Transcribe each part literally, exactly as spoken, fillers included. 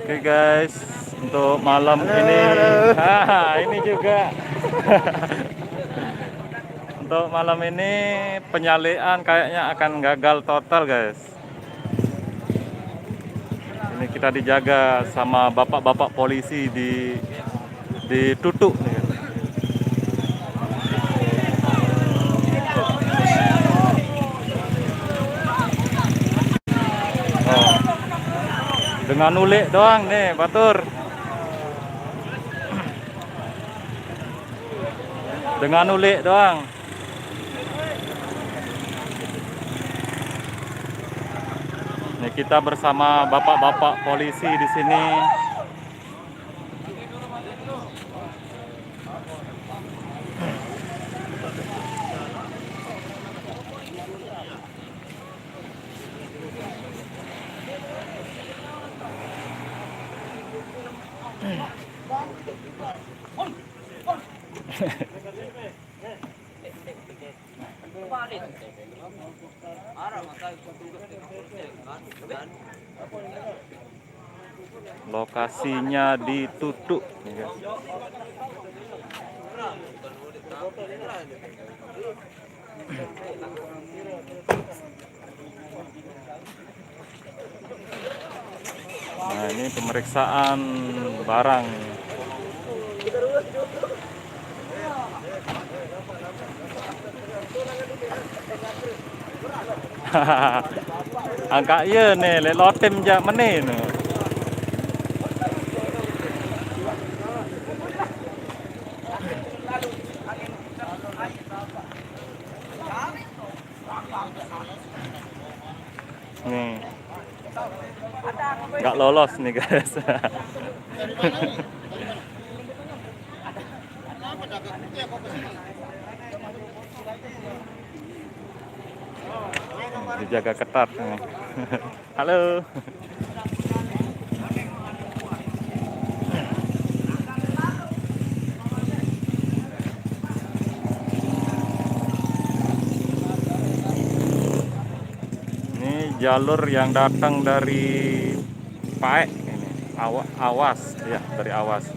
Oke guys, untuk malam ini, ah, ini juga. Untuk malam ini penyalean kayaknya akan gagal total guys. Ini kita dijaga sama bapak-bapak polisi di di Tutuk nih. Oh. Dengan ulik doang nih, Batur. Dengan ulik doang. Ini kita bersama bapak-bapak polisi di sini. Lokasinya di Tutuk, ya kan? Nah, ini pemeriksaan barang. Angka iya nih, lek lotem jak meneh nih. Nih. Nggak lolos nih, guys. Dijaga ketat nih. Halo. Ini jalur yang datang dari Paek ini. Awa-, Awas, ya, dari Awas.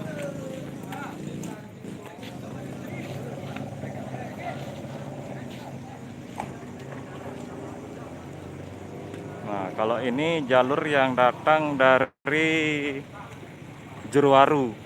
Nah, kalau ini jalur yang datang dari Jeruwaru.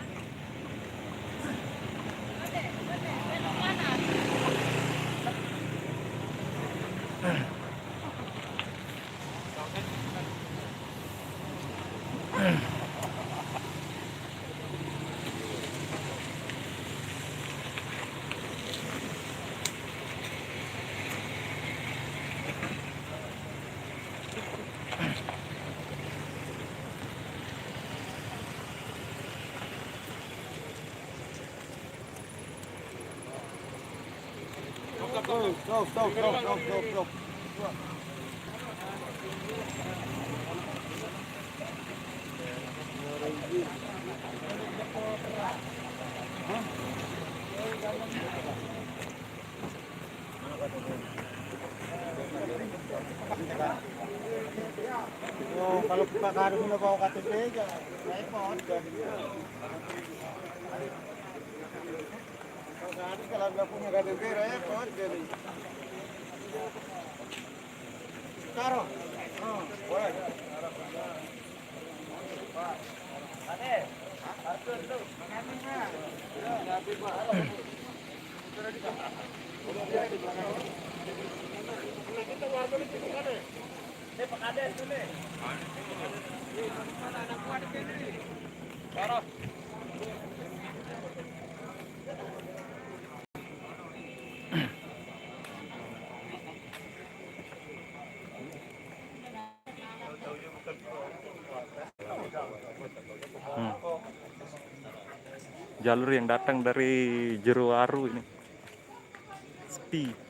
Stop, stop, stop, stop, stop, stop. Oh, kalau Pak Karim udah bawa K T P aja, repot. Kalau nggak punya K T P, repot jadi. Taruh. Oh, boleh. Hmm. Jalur yang datang dari Jeruwaru ini sepi.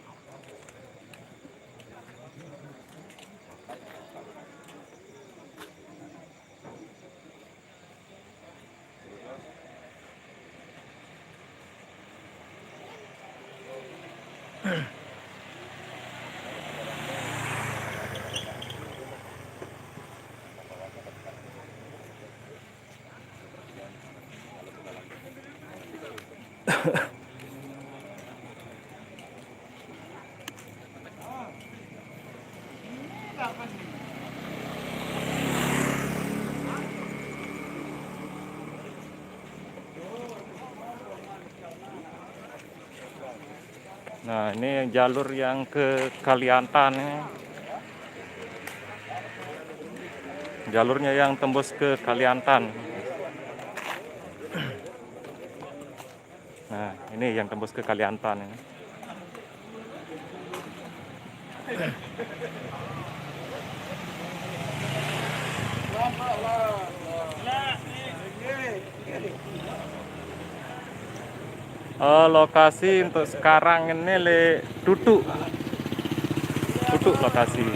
Nah, ini yang jalur yang ke Kaliantan ini. Jalurnya yang tembus ke Kaliantan. Nah, ini yang tembus ke Kaliantan ini. Eh, lokasi untuk sekarang ini le Tutu. Tutu lokasi.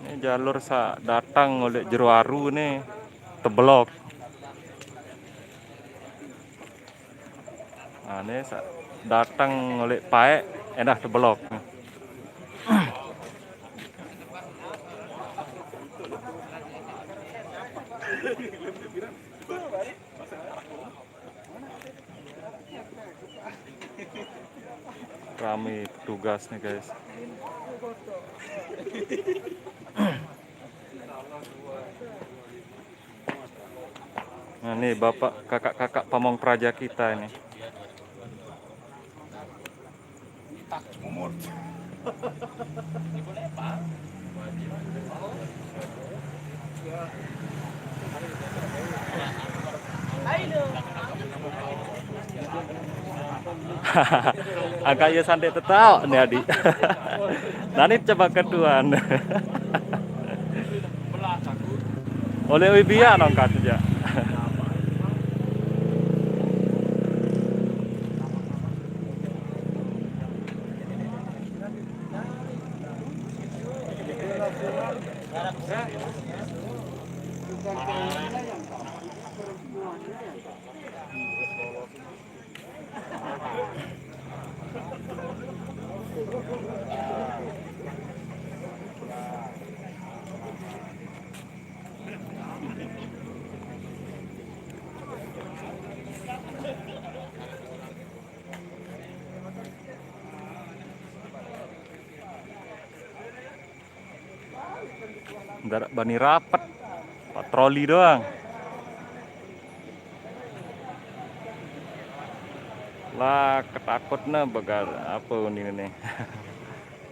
Ini jalur sa datang oleh Jeruaru nih, teblok. Nah, ini sa datang oleh Paek, edah teblok. Rame tugas nih, guys. Nah, nih bapak, kakak-kakak pamong praja kita ini. Agak ya santai tetap nih, adik. Nanti coba ketuan. Oleh Wibia nongkat saja. Ndak bani rapet, patroli doang. Lah, ketakutnya begal apa ini nih.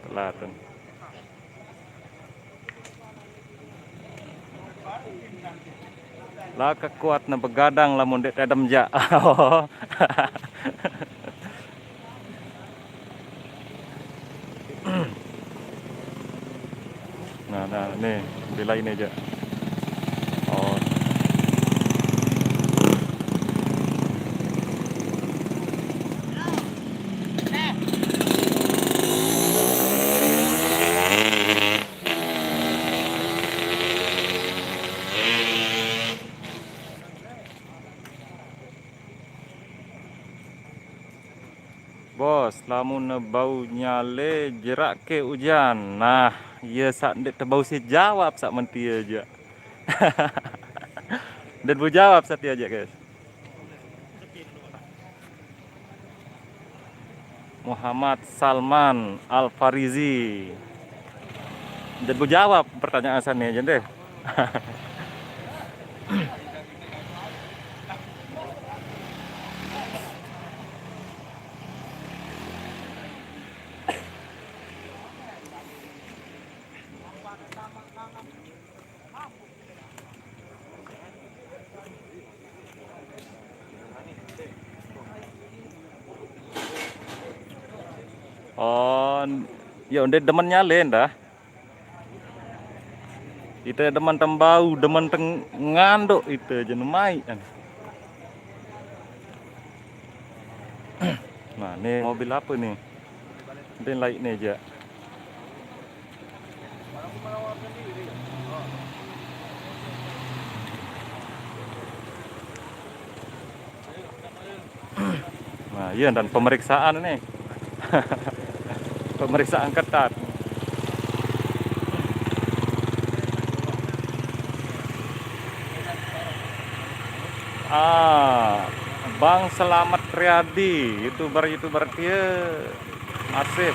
Telatun. Lah, kekuatnya begadang lamun dek tedem ja. Nah, nah, nih, bila ini aja. Oh. Bos, lamun bau nyale jerak ke ujan. Nah, iya sak ndeq tebau si jawab sak mentie aja. Ndeq bau jawab sak tie aja, guys. Muhammad Salman Al Farizi. Ndeq bau jawab pertanyaan sane aja deh. Oh, ya udah demen nyalen dah. Ite demen tembau, demen teng nganduk ite aja nemai kan. Nah, nih mobil apa nih? Ini lain nih aja. Nah, iya, dan pemeriksaan nih. Pemeriksaan ketat. Ah, Bang Selamat Riyadi, YouTuber-YouTuber dia masih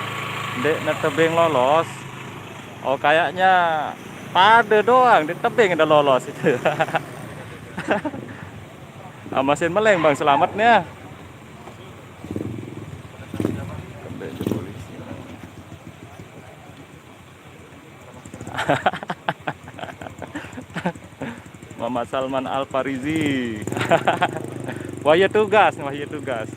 ndeq ne tebeng lolos. Oh, kayaknya pade doang ndeq tebeng ndeq lolos itu. Ah, masih meleng Bang Selamat nih. Kembe aja polisi. Mama Salman Al Farizi. Wah, iya tugas, wah, iya tugas.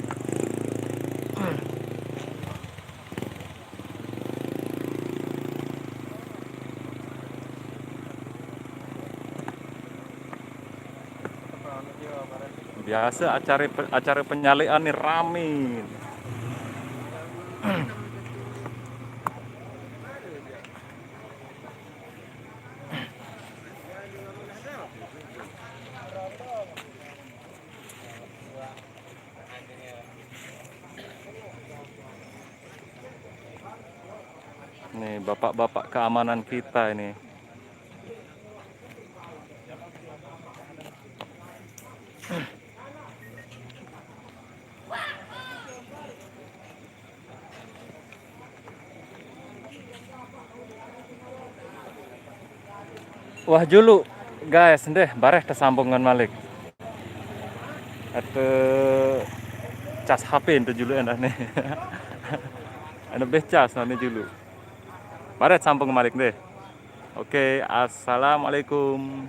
Biasa acara pe-, acara penyalean nih rame. Nih, bapak-bapak keamanan kita ini. Wah, julu, guys, ndeh, bareh tesambungan malik. Ate cas H P ente julu endah nih. Ane beh cas nane julu. Bareh sambung malik ndeh. Oke, assalamualaikum.